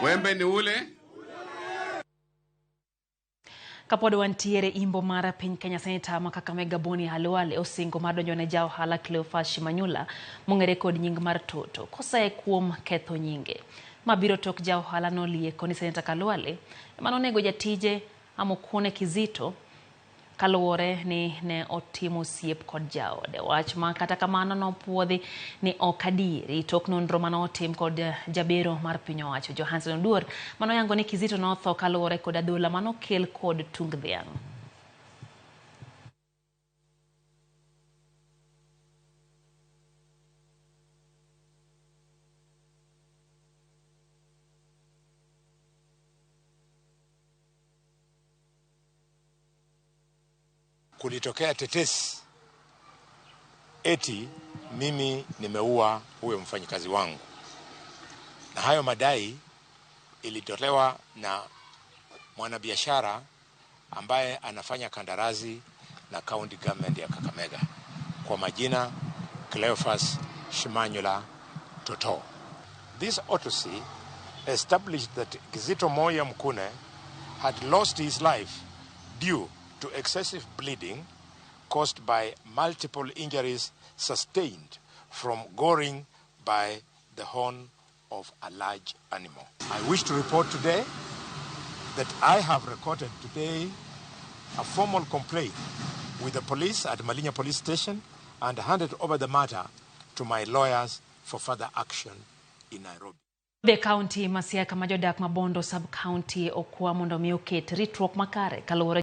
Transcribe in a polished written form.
Wembe ni ule. Kapod wantiere imbo mar piny Kenya, Seneta ma Kakamega Boni Khalwale osingo mar donjo ne ja ohala Cleophas Shimanyula mong'ere kod nying mar Toto kosaye kuom ketho nyinge. Ma biro tok ja ohala nolieko ni Seneta Khalwale ema nonego jatije Amukune Kizito kaluwore ni ne otimo osiep kod jaode. Wach ma kata kamano nopuodhi ni ok adieri tok nonro mane otim kod jabero mar piny owacho Johansen Oduor manoyango ni Kizito notho kaluwore kod adhola manokel kod tung dhiang'. Kulitokea tetesi eti mimi nimeua huyo mfanyikazi wangu, na hayo madai ilitolewa na mwanabiashara ambaye anafanya kandarasi na county government ya Kakamega kwa majina Cleophas Shimanyula Toto. This autopsy established that Kizito Moya Mkune had lost his life due to excessive bleeding caused by multiple injuries sustained from goring by the horn of a large animal. I wish to report today that I have recorded today a formal complaint with the police at Malinya Police Station and handed over the matter to my lawyers for further action in Nairobi. Be kaunti ma Siaya kama jodak ma Bondo sub-county okwa mondo mi oket ritruok makare kaluwore